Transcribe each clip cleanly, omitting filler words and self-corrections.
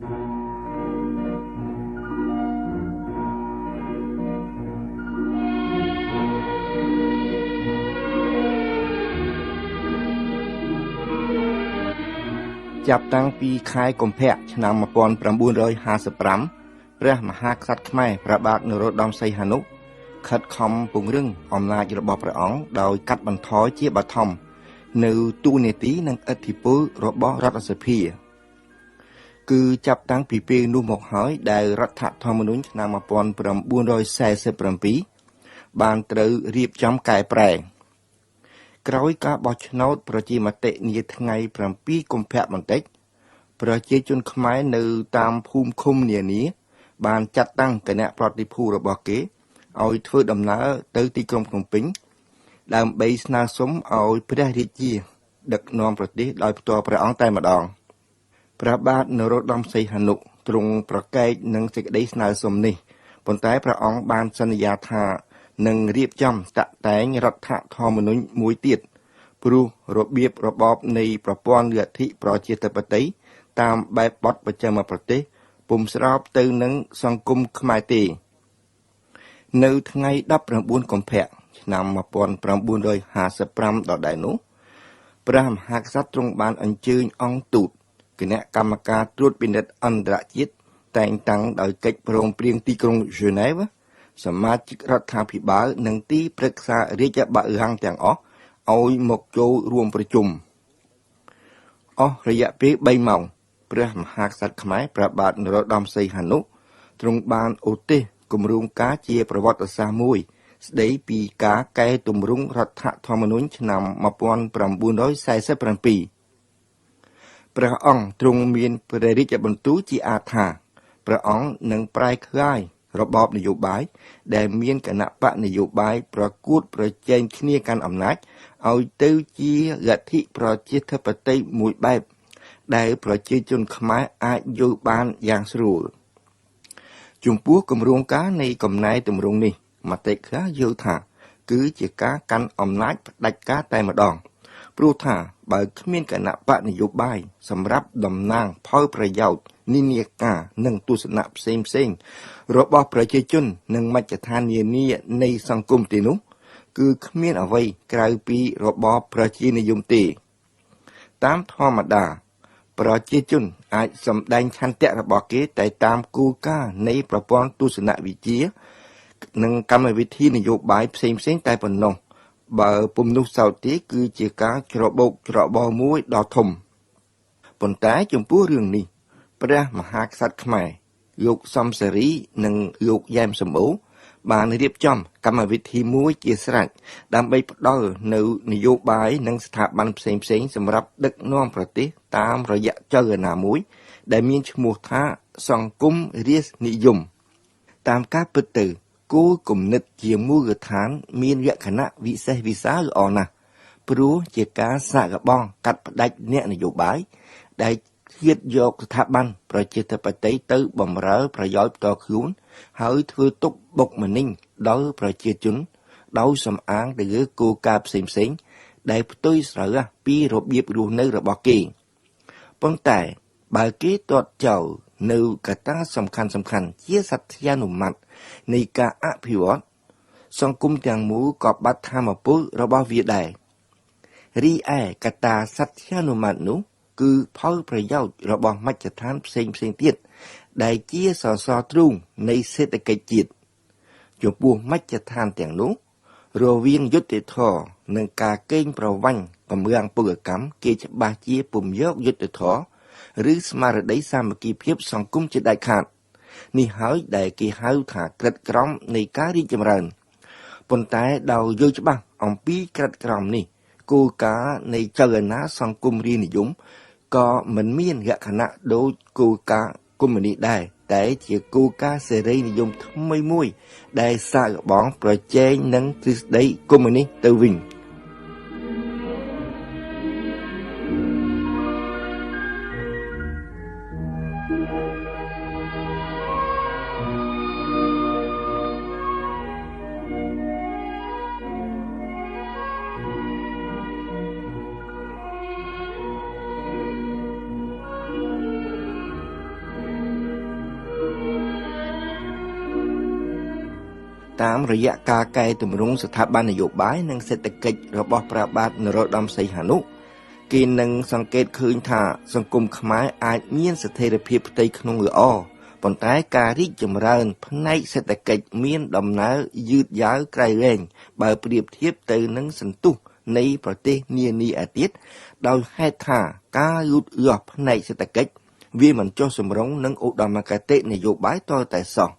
ចាប់តាំងពីខែកុម្ភៈឆ្នាំ1955ព្រះមហាក្សត្រខ្មែរព្រះបាទនរោត្តមសីហនុខិតខំពង្រឹងអំណាចរបស់ព្រះអង្គដោយកាត់បន្ថយជាបឋមនៅតួនាទីនិងឥទ្ធិពលរបស់រដ្ឋសភាគឺចាប់តាំងពីពេលនោះមកហើយដែលរដ្ឋធម្មនុញ្ញឆ្នាំ1947បានត្រូវរៀបចំកែប្រែក្រោយការបោះឆ្នោតប្រជាមតិនាថ្ងៃ7កុម្ភៈបន្តិចប្រជាជនខ្មែរនៅតាមភូមិឃុំនានាបានចាត់តាំងគណៈប្រតិភូរបស់គេឲ្យធ្វើដំណើរទៅទីក្រុងភ្នំពេញដើម្បីស្នើសុំឲ្យព្រះរាជាដឹកនាំប្រទេសដោយផ្ទាល់ព្រះអង្គតែម្ដងព្រះបាទនរោត្តមសីហនុទ្រង់ប្រកែកនឹងសេចក្តីស្នើសុំនេះប៉ុន្តែព្រះអង្គបានសន្យាថានឹងរៀបចំតាក់តែងរដ្ឋធម្មនុញ្ញមួយទៀតព្រោះរបៀបរបបនៃប្រព័ន្ធលទ្ធិប្រជាធិបតេយ្យតាមបែបបទប្រចាំប្រទេសពុំស្របទៅនឹងសង្គមខ្មែរទេនៅថ្ងៃ19កុម្ភៈឆ្នាំ1955ដដែលនោះព្រះមហាក្សត្រទ្រង់បានអញ្ជើញអង្គទូតគណៈកម្មការត្រួតពិនិត្យអន្តរជាតិតែងតាំងដោយកិច្ចព្រមព្រៀងទីក្រុងហ្សឺណែវសមាជិករដ្ឋាភិបាលនិងទីប្រឹក្សារាជបល្ល័ង្កទាំងអស់ឲ្យមកចូលរួមប្រជុំអស់រយៈពេល3ម៉ោងព្រះមហាក្សត្រខ្មែរព្រះបាទនរោត្តមសីហនុទ្រង់បានឧទ្ទិសគម្រោងការជាប្រវត្តិសាស្ត្រមួយស្ដីពីការកែទម្រង់រដ្ឋធម្មនុញ្ញឆ្នាំ1947ព្រះអង្គទ្រង់មានព្រះរាជបន្ទូលជាអាទិថាព្រះអង្គនឹងប្រែក្លាយរបបនយោបាយដែលមានគណៈបកនយោបាយប្រកួតប្រជែងគ្នាកាន់អំណាចឲ្យទៅជាលទ្ធិប្រជាធិបតេយ្យមួយបែបដែលប្រជាជនខ្មែរអាចយល់បានយ៉ាងស្រួលចំពោះគម្រោងការនៃកំណែទម្រង់នេះមតិខ្លះយល់ថាគឺជាការកាន់អំណាចផ្ដាច់ការតែម្ដងព្រោះថាបើគ្មានគណៈបកនយោបាយសម្រាប់តំណាងផលប្រយោជន៍និន្នាការនិងទស្សនៈផ្សេងផ្សេងរបស់ប្រជាជននិងមជ្ឈដ្ឋាននានានៃសង្គមទីនោះគឺគ្មានអ្វីក្រៅពីរបបប្រជានិយមទេតាមធម្មតាប្រជាជនអាចសម្ដែងឆន្ទៈរបស់គេតែតាមគោលការណ៍នៃប្រព័ន្ធទស្សនវិជ្ជានិងកម្មវិធីនយោបាយផ្សេងផ្សេងតែប៉ុណ្ណោះបើពុំនោះសោតទេគឺជាការច្របូកច្របល់មួយដ៏ធំប៉ុន្តែចំពោះរឿងនេះព្រះមហាក្សត្រខ្មែរលោកសំសារីនិងលោកយ៉ែមសម្បូរបានរៀបចំកម្មវិធីមួយជាស្រេចដើម្បីផ្ដល់នៅនយោបាយនិងស្ថាប័នផ្សេងៗសម្រាប់ដឹកនាំប្រទេសតាមរយៈចលនាមួយដែលមានឈ្មោះថាសង្គមរាស្ត្រនិយមតាមការពិតទៅគោលគំនិតជាមូលដ្ឋានមានលក្ខណៈវិសេសវិសាលល្អណាស់ព្រោះជាការសាកល្បងកាត់ផ្ដាច់អ្នកនយោបាយដែលឃាតយកស្ថាប័នប្រជាធិបតេយ្យទៅបំរើប្រយោជន៍ផ្ទាល់ខ្លួនហើយធ្វើទុកបុកម្នេញដល់ប្រជាជនដោយសំអាងទៅលើគោលការណ៍ផ្សេងៗដែលផ្ទុយស្រឡះពីរបៀបរស់នៅរបស់គេប៉ុន្តែបើគេទាត់ចោលនៅកត្តាសំខាន់ៗជាសត្យានុម័តនៃការអភិវឌ្ឍសង្គមទាំងមូលក៏បាត់ធម៌ពលរបស់វាដែររីឯកត្តាសត្យានុម័តនោះគឺផលប្រយោជន៍របស់មជ្ឈដ្ឋានផ្សេងៗទៀតដែលជាសសរទ្រូងនៃសេដ្ឋកិច្ចជាតិចំពោះមជ្ឈដ្ឋានទាំងនោះរវាងយុត្តិធម៌និងការកេងប្រវ័ញ្ចកម្លាំងពលកម្មគេច្បាស់ជាពុំយកយុត្តិធម៌ឬស្មារតីសាមគ្គីភាពសង្គមជាដាច់ខាតនេះហើយដែលគេហៅថាក្រិតក្រមនៃការរីកចម្រើនប៉ុន្តែដោយយល់ច្បាស់អំពីក្រិតក្រមនេះគោលការណ៍នៃចលនាសង្គមរាស្ត្រនិយមក៏មិនមានលក្ខណៈដូចគោលការណ៍កុម្មុយនីសដែរតែជាគោលការណ៍សេរីនិយមថ្មីមួយដែលសាកល្បងប្រជែងនឹងទ្រឹស្ដីកុម្មុយនីសទៅវិញ តាមរយៈការកែទម្រង់ស្ថាប័ននយោបាយនិងសេដ្ឋកិច្ចរបស់ព្រះបាទនរោត្តមសីហនុគេនឹងសង្កេតឃើញថាសង្គមខ្មែរអាចមានស្ថិរភាពផ្ទៃក្នុងល្អប៉ុន្តែការរីកចម្រើនផ្នែកសេដ្ឋកិច្ចមានដំណើរយឺតយ៉ាវក្រៃលែងបើប្រៀបធៀបទៅនឹងសន្ទុះនៃប្រទេសនានាឯទៀតដោយហេតុថាការលូតលាស់ផ្នែកសេដ្ឋកិច្ចវាមិនចុះសម្រុងនឹងឧត្តមគតិនយោបាយទាល់តែសោះ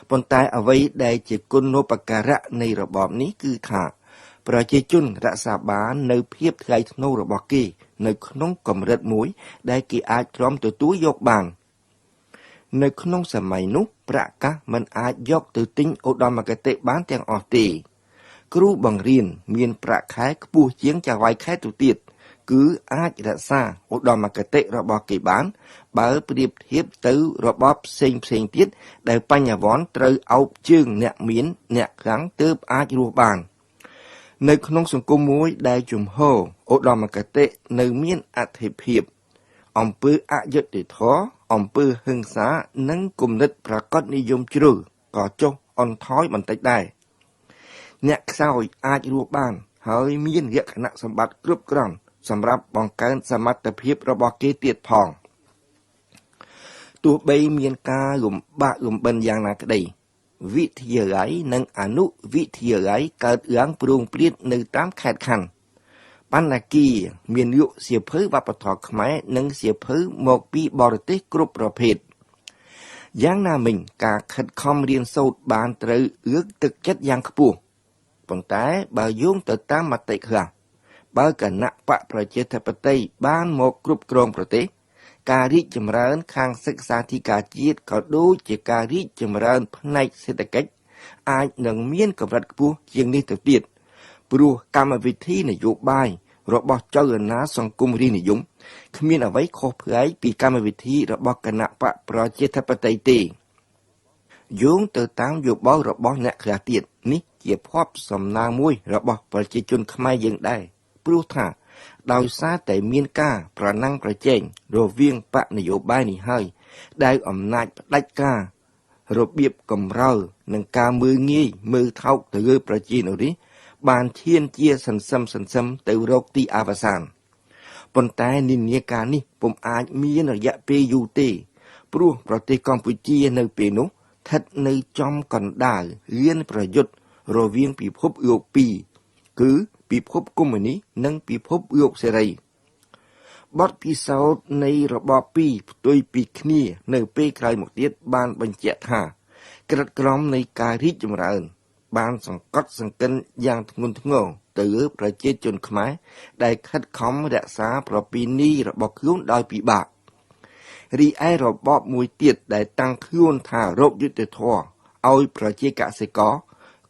ប៉ុន្តែអ្វីដែលជាគុណូបការៈនៃរបបនេះគឺថាប្រជាជនរក្សាបាននៅភាពថ្លៃថ្នូររបស់គេនៅក្នុងកម្រិតមួយដែលគេអាចទ្រាំទទួលយកបាននៅក្នុងសម័យនោះប្រាក់កាសមិនអាចយកទៅទិញឧត្តមគតិបានទាំងអស់ទេគ្រូបង្រៀនមានប្រាក់ខែខ្ពស់ជាងចៅហ្វាយខេត្តទៅទៀតគឺអាចរក្សាឧត្តមគតិរបស់គេបានបើប្រៀបធៀបទៅរបបផ្សេងៗទៀតដែលបញ្ញវន្តត្រូវអោបជើងអ្នកមានអ្នកខ្លាំងទើបអាចរស់បាននៅក្នុងសង្គមមួយដែលជំហរឧត្តមគតិនៅមានអធិភាពអំពើអយុត្តិធម៌អំពើហិង្សានិងគំនិតប្រកបនិយមជ្រុលក៏ចុះអន់ថយបន្តិចដែរអ្នកខ្សោយអាចរស់បានហើយមានលក្ខណៈសម្បត្តិគ្រប់គ្រាន់សម្រាប់បង្កើនសមត្ថភាពរបស់គេទៀតផងទោះបីមានការលំបាកលំបិនយ៉ាងណាក្តីវិទ្យាល័យនិងអនុវិទ្យាល័យកើតឡើងព្រោងព្រាតនៅតាមខេត្តខណ្ឌបណ្ណាគារមានលក់សៀវភៅវប្បធម៌ខ្មែរនិងសៀវភៅមកពីបរទេសគ្រប់ប្រភេទយ៉ាងណាមិញការខិតខំរៀនសូត្របានត្រូវលើកទឹកចិត្តយ៉ាងខ្ពស់ប៉ុន្តែបើយោងទៅតាមមតិខ្លះបើគណៈបកប្រជាធិបតេយ្យបានមកគ្រប់គ្រងប្រទេសការរីកចម្រើនខាងសិក្សាធិការជាតិក៏ដូចជាការរីកចម្រើនផ្នែកសេដ្ឋកិច្ចអាចនឹងមានកម្រិតខ្ពស់ជាងនេះទៅទៀតព្រោះកម្មវិធីនយោបាយរបស់ចលនាសង្គមរាស្ត្រនិយមគ្មានអ្វីខុសប្លែកពីកម្មវិធីរបស់គណៈបកប្រជាធិបតេយ្យទេយោងទៅតាមយោបល់របស់អ្នកខ្លះទៀតនេះជាភ័ព្វសំណាងមួយរបស់ប្រជាជនខ្មែរយើងដែរព្រោះថាដោយសារតែមានការប្រណាំងប្រជែងរវាងបកនយោបាយនេះហើយដែលអំណាចផ្ដាច់ការរបៀបកម្រើនិងការមើលងាយមើលថោកទៅលើប្រជាជននេះបានឈានជាសន្សឹមទៅរកទីអវសានប៉ុន្តែនិន្នាការនេះពុំអាចមានរយៈពេលយូរទេព្រោះប្រទេសកម្ពុជានៅពេលនោះស្ថិតនៅចំកណ្ដាលរៀនប្រយុទ្ធរវាងពិភពលោកពីរគឺពិភពកុម្មុយនីសនិងពិភពលោកសេរីបទពិសោធន៍នៃរបបពីរផ្ទុយពីគ្នានៅពេលក្រោយមកទៀតបានបញ្ជាក់ថាក្រិតក្រមនៃការរីកចម្រើនបានសង្កត់សង្កិនយ៉ាងធ្ងន់ធ្ងរទៅលើប្រជាជនខ្មែរដែលខិតខំរក្សាប្រពៃណីរបស់ខ្លួនដោយពិបាករីឯរបបមួយទៀតដែលតាំងខ្លួនថារកយុត្តិធម៌ឲ្យប្រជាកសិករ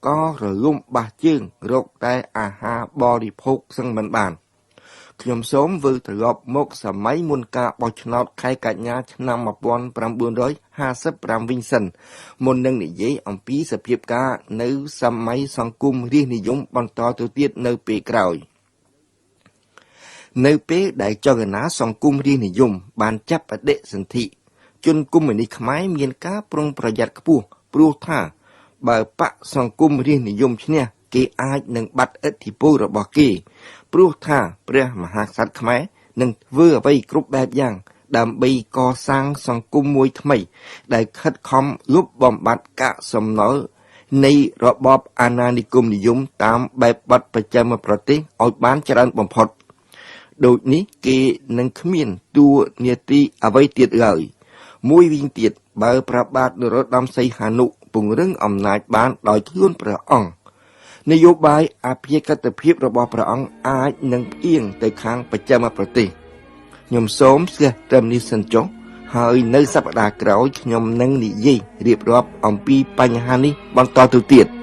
ក៏រលំបាសជើងរកតែអាហារបរិភោគសឹងមិនបានខ្ញុំសូមវិលត្រឡប់មកសម័យមុនការបោះឆ្នោតខែកញ្ញាឆ្នាំ1955វិញសិនមុននឹងនិយាយអំពីសភាពការនៅសម័យសង្គមរាស្ត្រនិយមបន្តទៅទៀតនៅពេលក្រោយនៅពេលដែលចលនាសង្គមរាស្ត្រនិយមបានចាប់បដិសន្ធិជនកុម្មុយនីសខ្មែរមានការប្រុងប្រយ័ត្នខ្ពស់ព្រោះថាបើបកសង្គមរាស្ត្រនិយមឈ្នះគេអាចនឹងបាត់ឥទ្ធិពលរបស់គេព្រោះថាព្រះមហាក្សត្រខ្មែរនឹងធ្វើអ្វីគ្រប់បែបយ៉ាងដើម្បីកសាងសង្គមមួយថ្មីដែលខិតខំលុបបំបាត់កាកសំណល់នៃរបបអាណានិគមនិយមតាមបែបបទប្រចាំប្រទេសឲ្យបានច្រើនបំផុតដូចនេះគេនឹងគ្មានតួនាទីអ្វីទៀតឡើយមួយវិញទៀតបើព្រះបាទនរោត្តមសីហនុពង្រឹងអំណាចបានដោយខ្លួនព្រះអង្គនយោបាយអភិយកតភាពរបស់ព្រះអង្គអាចនឹងផ្អៀងទៅខាងបច្ចឹមប្រទេសខ្ញុំសូមស្ទះត្រឹមនេះសិនចុះហើយនៅសប្តាហ៍ក្រោយខ្ញុំនឹងនិយាយរៀបរាប់អំពីបញ្ហានេះបន្តទៅទៀត។